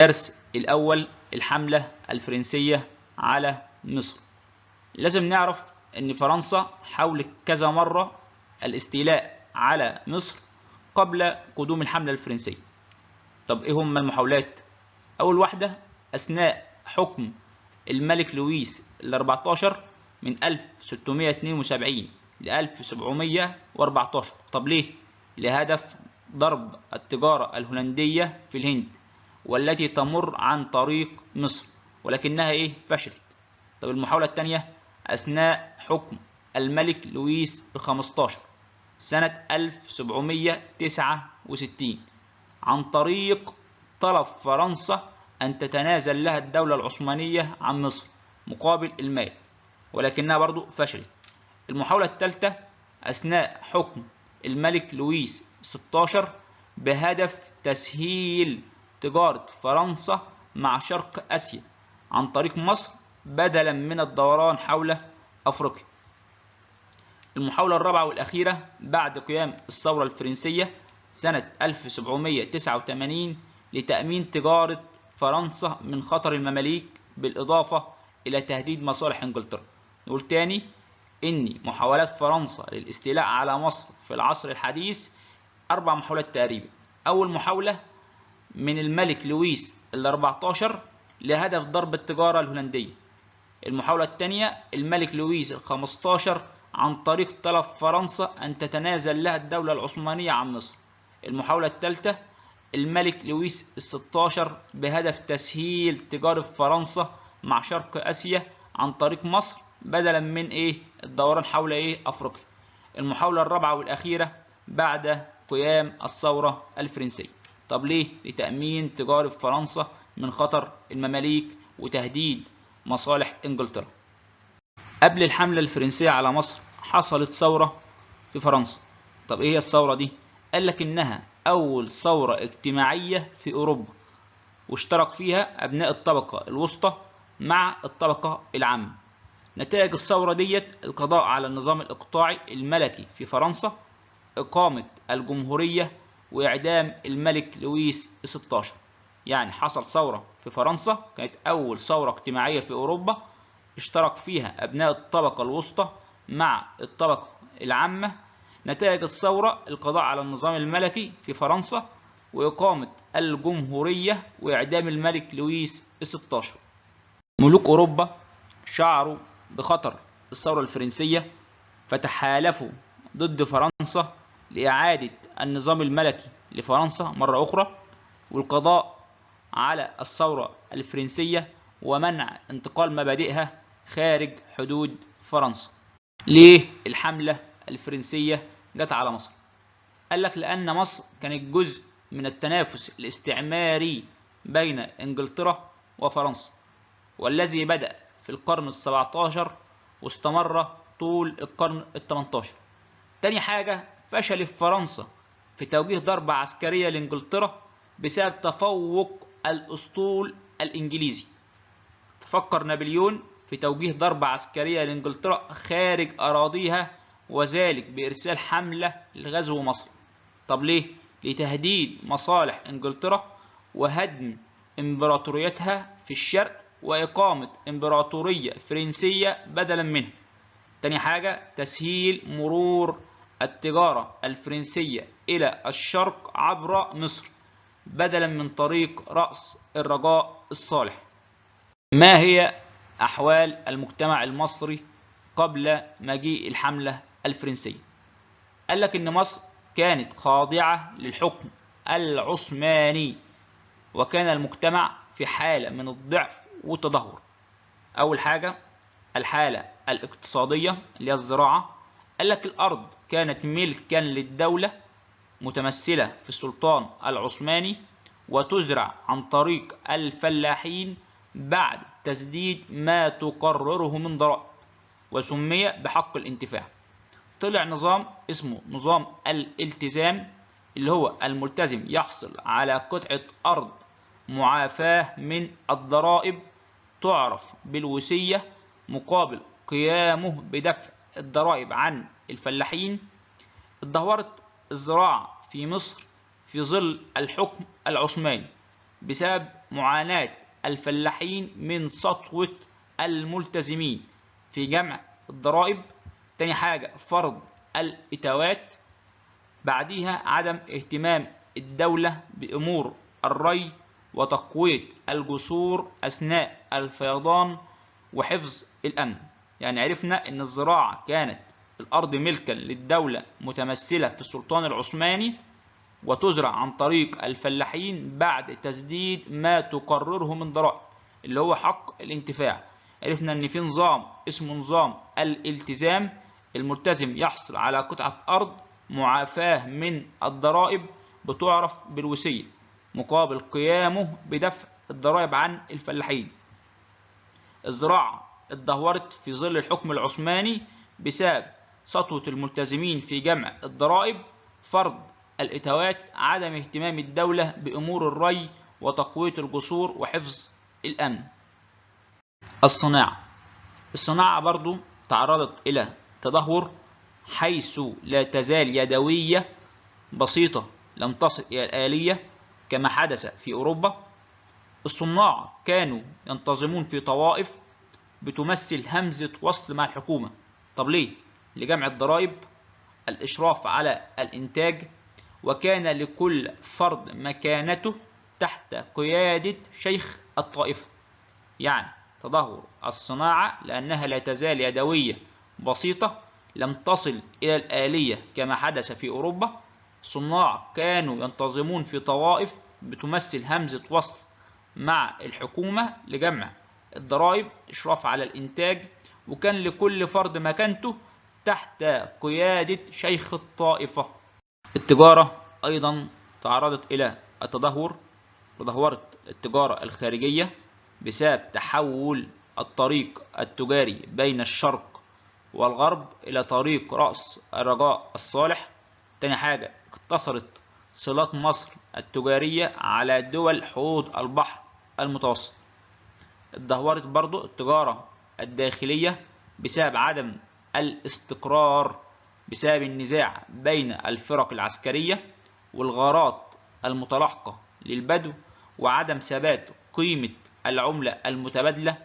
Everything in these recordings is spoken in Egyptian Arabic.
الدرس الأول: الحملة الفرنسية على مصر. لازم نعرف أن فرنسا حاولت كذا مرة الاستيلاء على مصر قبل قدوم الحملة الفرنسية. طب إيه هم المحاولات؟ أول واحدة أثناء حكم الملك لويس ال14 من 1672 ل 1714. طب ليه؟ لهدف ضرب التجارة الهولندية في الهند والتي تمر عن طريق مصر، ولكنها إيه؟ فشلت. طب المحاولة الثانية أثناء حكم الملك لويس ال15 سنة 1769 عن طريق طلب فرنسا أن تتنازل لها الدولة العثمانية عن مصر مقابل المال، ولكنها برضو فشلت. المحاولة الثالثة أثناء حكم الملك لويس 16 بهدف تسهيل تجارة فرنسا مع شرق آسيا عن طريق مصر بدلا من الدوران حول أفريقيا. المحاولة الرابعة والأخيرة بعد قيام الثورة الفرنسية سنة 1789 لتأمين تجارة فرنسا من خطر المماليك بالإضافة إلى تهديد مصالح إنجلترا. نقول تاني إن محاولات فرنسا للاستيلاء على مصر في العصر الحديث 4 محاولات تقريبا. أول محاولة من الملك لويس ال14 لهدف ضرب التجارة الهولندية. المحاولة الثانية الملك لويس ال15 عن طريق طلب فرنسا أن تتنازل لها الدولة العثمانية عن مصر. المحاولة الثالثة الملك لويس ال16 بهدف تسهيل تجارة فرنسا مع شرق آسيا عن طريق مصر بدلا من إيه؟ الدوران حول إيه؟ أفريقيا. المحاولة الرابعة والأخيرة بعد قيام الثورة الفرنسية. طب ليه؟ لتأمين تجارة فرنسا من خطر المماليك وتهديد مصالح إنجلترا. قبل الحملة الفرنسية على مصر حصلت ثورة في فرنسا. طب إيه هي الثورة دي؟ قال لك إنها أول ثورة اجتماعية في أوروبا، واشترك فيها أبناء الطبقة الوسطى مع الطبقة العامة. نتائج الثورة ديت القضاء على النظام الإقطاعي الملكي في فرنسا، إقامة الجمهورية، وإعدام الملك لويس ال16. يعني حصل ثورة في فرنسا، كانت أول ثورة اجتماعية في أوروبا، اشترك فيها أبناء الطبقة الوسطى مع الطبقة العامة. نتائج الثورة القضاء على النظام الملكي في فرنسا، وإقامة الجمهورية، وإعدام الملك لويس ال16. ملوك أوروبا شعروا بخطر الثورة الفرنسية فتحالفوا ضد فرنسا لإعادة النظام الملكي لفرنسا مرة أخرى، والقضاء على الثورة الفرنسية ومنع انتقال مبادئها خارج حدود فرنسا. ليه الحملة الفرنسية جت على مصر؟ قال لك لأن مصر كانت جزء من التنافس الاستعماري بين إنجلترا وفرنسا، والذي بدأ في القرن ال17 واستمر طول القرن ال18. تاني حاجة، فشلت فرنسا في توجيه ضربة عسكرية لإنجلترا بسبب تفوق الأسطول الإنجليزي. ففكر نابليون في توجيه ضربة عسكرية لإنجلترا خارج أراضيها، وذلك بإرسال حملة لغزو مصر. طب ليه؟ لتهديد مصالح إنجلترا وهدم إمبراطوريتها في الشرق وإقامة إمبراطورية فرنسية بدلا منها. تاني حاجة، تسهيل مرور التجارة الفرنسية إلى الشرق عبر مصر بدلا من طريق رأس الرجاء الصالح. ما هي أحوال المجتمع المصري قبل مجيء الحملة الفرنسية؟ قال لك إن مصر كانت خاضعة للحكم العثماني، وكان المجتمع في حالة من الضعف والتدهور. أول حاجة الحالة الاقتصادية اللي هي الزراعة. قال لك الأرض كانت ملكا للدولة متمثلة في السلطان العثماني، وتزرع عن طريق الفلاحين بعد تسديد ما تقرره من ضرائب، وسمي بحق الانتفاع. طلع نظام اسمه نظام الالتزام، اللي هو الملتزم يحصل على قطعة أرض معافاة من الضرائب تعرف بالوصية مقابل قيامه بدفع الضرائب عن الفلاحين. اتدهورت الزراعة في مصر في ظل الحكم العثماني، بسبب معاناة الفلاحين من سطوة الملتزمين في جمع الضرائب. تاني حاجة فرض الإتاوات. بعديها عدم اهتمام الدولة بأمور الري وتقوية الجسور أثناء الفيضان وحفظ الأمن. يعني عرفنا أن الزراعة كانت الأرض ملكا للدولة متمثلة في السلطان العثماني، وتزرع عن طريق الفلاحين بعد تسديد ما تقرره من ضرائب اللي هو حق الانتفاع. عرفنا أن في نظام اسمه نظام الالتزام، الملتزم يحصل على قطعة أرض معافاة من الضرائب بتعرف بالوصية مقابل قيامه بدفع الضرائب عن الفلاحين. الزراعة اتدهورت في ظل الحكم العثماني بسبب سطوة الملتزمين في جمع الضرائب، فرض الإتاوات، عدم اهتمام الدولة بأمور الري وتقوية الجسور وحفظ الأمن. الصناعة برضو تعرضت إلى تدهور، حيث لا تزال يدوية بسيطة لم تصل إلى الآلية كما حدث في أوروبا. الصناع كانوا ينتظمون في طوائف بتمثل همزة وصل مع الحكومة. طب ليه؟ لجمع الضرائب، الإشراف على الإنتاج، وكان لكل فرد مكانته تحت قيادة شيخ الطائفة. يعني تدهور الصناعة لأنها لا تزال يدوية بسيطة لم تصل إلى الآلية كما حدث في أوروبا. الصناع كانوا ينتظمون في طوائف بتمثل همزة وصل مع الحكومة لجمع الضرائب، إشراف على الإنتاج، وكان لكل فرد مكانته تحت قيادة شيخ الطائفة. التجارة أيضا تعرضت إلى التدهور، تدهورت التجارة الخارجية بسبب تحول الطريق التجاري بين الشرق والغرب إلى طريق رأس الرجاء الصالح. تاني حاجة اقتصرت صلات مصر التجارية على دول حوض البحر المتوسط. اتدهورت برضو التجارة الداخلية بسبب عدم الاستقرار بسبب النزاع بين الفرق العسكرية والغارات المتلاحقة للبدو وعدم ثبات قيمة العملة المتبادلة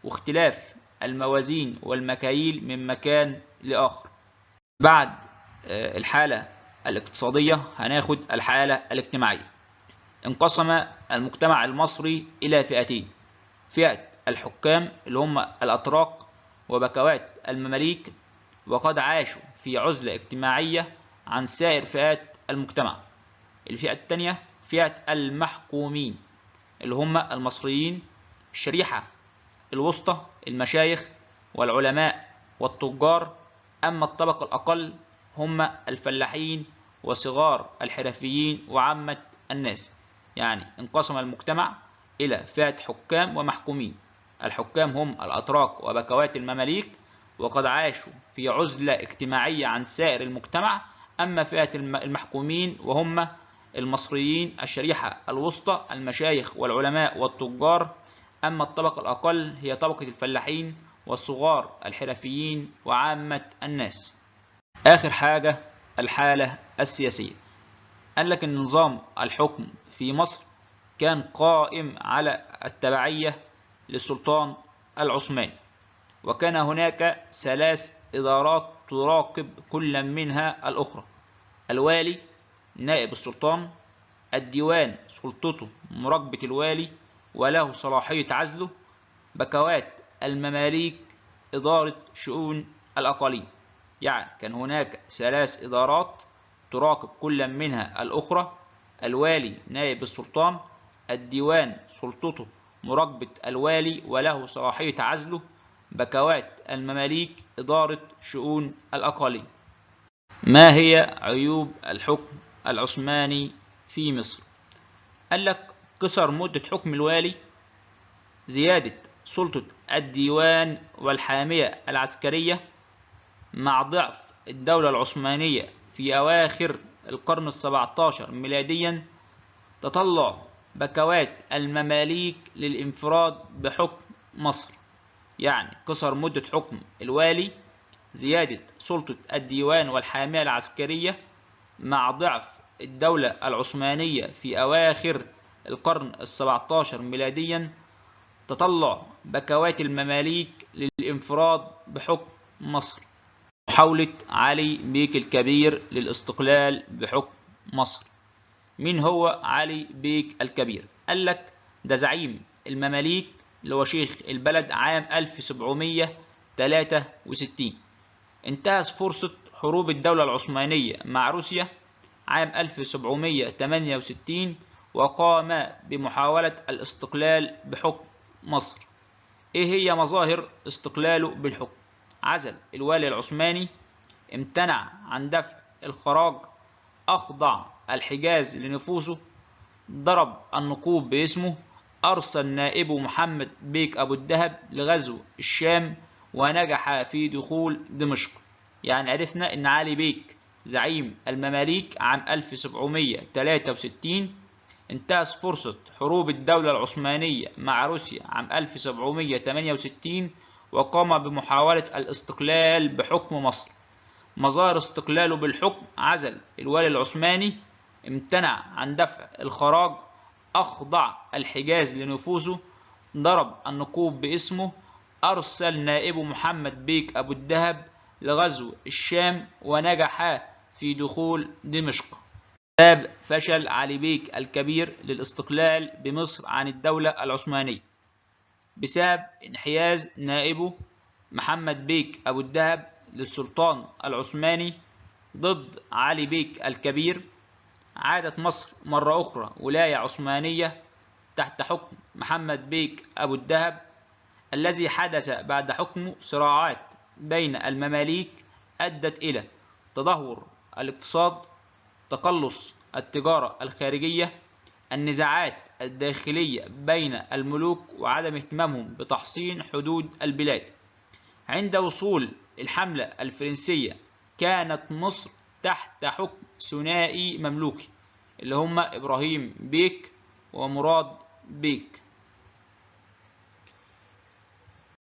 واختلاف الموازين والمكاييل من مكان لآخر. بعد الحالة الاقتصادية هناخد الحالة الاجتماعية. انقسم المجتمع المصري إلى فئتين: فئة الحكام اللي هم الأتراك وبكوات المماليك، وقد عاشوا في عزلة اجتماعية عن سائر فئات المجتمع. الفئة الثانية فئة المحكومين اللي هم المصريين، الشريحة الوسطى، المشايخ والعلماء والتجار. أما الطبقة الأقل هم الفلاحين وصغار الحرفيين وعامة الناس. يعني انقسم المجتمع إلى فئة حكام ومحكومين. الحكام هم الأتراك وبكوات المماليك، وقد عاشوا في عزلة اجتماعية عن سائر المجتمع. أما فئة المحكومين وهم المصريين، الشريحة الوسطى، المشايخ والعلماء والتجار. أما الطبقة الأقل هي طبقة الفلاحين والصغار الحرفيين وعامة الناس. آخر حاجة الحالة السياسية. قال لك إن نظام الحكم في مصر كان قائم على التبعية للسلطان العثماني، وكان هناك 3 إدارات تراقب كل منها الأخرى: الوالي نائب السلطان، الديوان سلطته مراقبة الوالي وله صلاحية عزله، بكوات المماليك إدارة شؤون الأقاليم. يعني كان هناك 3 إدارات تراقب كل منها الأخرى: الوالي نائب السلطان، الديوان سلطته مراقبة الوالي وله صلاحية عزله، بكوات المماليك إدارة شؤون الأقاليم. ما هي عيوب الحكم العثماني في مصر؟ قال لك قصر مدة حكم الوالي، زيادة سلطة الديوان والحامية العسكرية مع ضعف الدولة العثمانية في أواخر القرن 17 ميلاديا، تطلع بكوات المماليك للانفراد بحكم مصر. يعني قصر مدة حكم الوالي، زيادة سلطة الديوان والحامية العسكرية مع ضعف الدولة العثمانية في أواخر القرن ال17 ميلاديا تطلع بكوات المماليك للانفراد بحكم مصر. محاولة علي بيك الكبير للاستقلال بحكم مصر. مين هو علي بيك الكبير؟ قال لك ده زعيم المماليك اللي هو شيخ البلد عام 1763. انتهز فرصة حروب الدولة العثمانية مع روسيا عام 1768 وقام بمحاولة الاستقلال بحكم مصر. ايه هي مظاهر استقلاله بالحكم؟ عزل الوالي العثماني، امتنع عن دفع الخراج، أخضع الحجاز لنفوسه، ضرب النقوب باسمه، أرسل نائبه محمد بيك أبو الدهب لغزو الشام ونجح في دخول دمشق. يعني عرفنا إن علي بيك زعيم المماليك عام 1763 انتهز فرصة حروب الدولة العثمانية مع روسيا عام 1768 وقام بمحاولة الاستقلال بحكم مصر. مظاهر استقلاله بالحكم: عزل الوالي العثماني، امتنع عن دفع الخراج، أخضع الحجاز لنفوذه، ضرب النقوب باسمه، أرسل نائبه محمد بيك أبو الدهب لغزو الشام ونجح في دخول دمشق. باب فشل علي بيك الكبير للاستقلال بمصر عن الدولة العثمانية بسبب انحياز نائبه محمد بيك أبو الدهب للسلطان العثماني ضد علي بيك الكبير. عادت مصر مرة أخرى ولاية عثمانية تحت حكم محمد بيك أبو الدهب، الذي حدث بعد حكمه صراعات بين المماليك أدت إلى تدهور الاقتصاد، تقلص التجارة الخارجية، النزاعات الداخلية بين الملوك وعدم اهتمامهم بتحصين حدود البلاد. عند وصول الحملة الفرنسية كانت مصر تحت حكم ثنائي مملوكي اللي هم إبراهيم بيك ومراد بيك.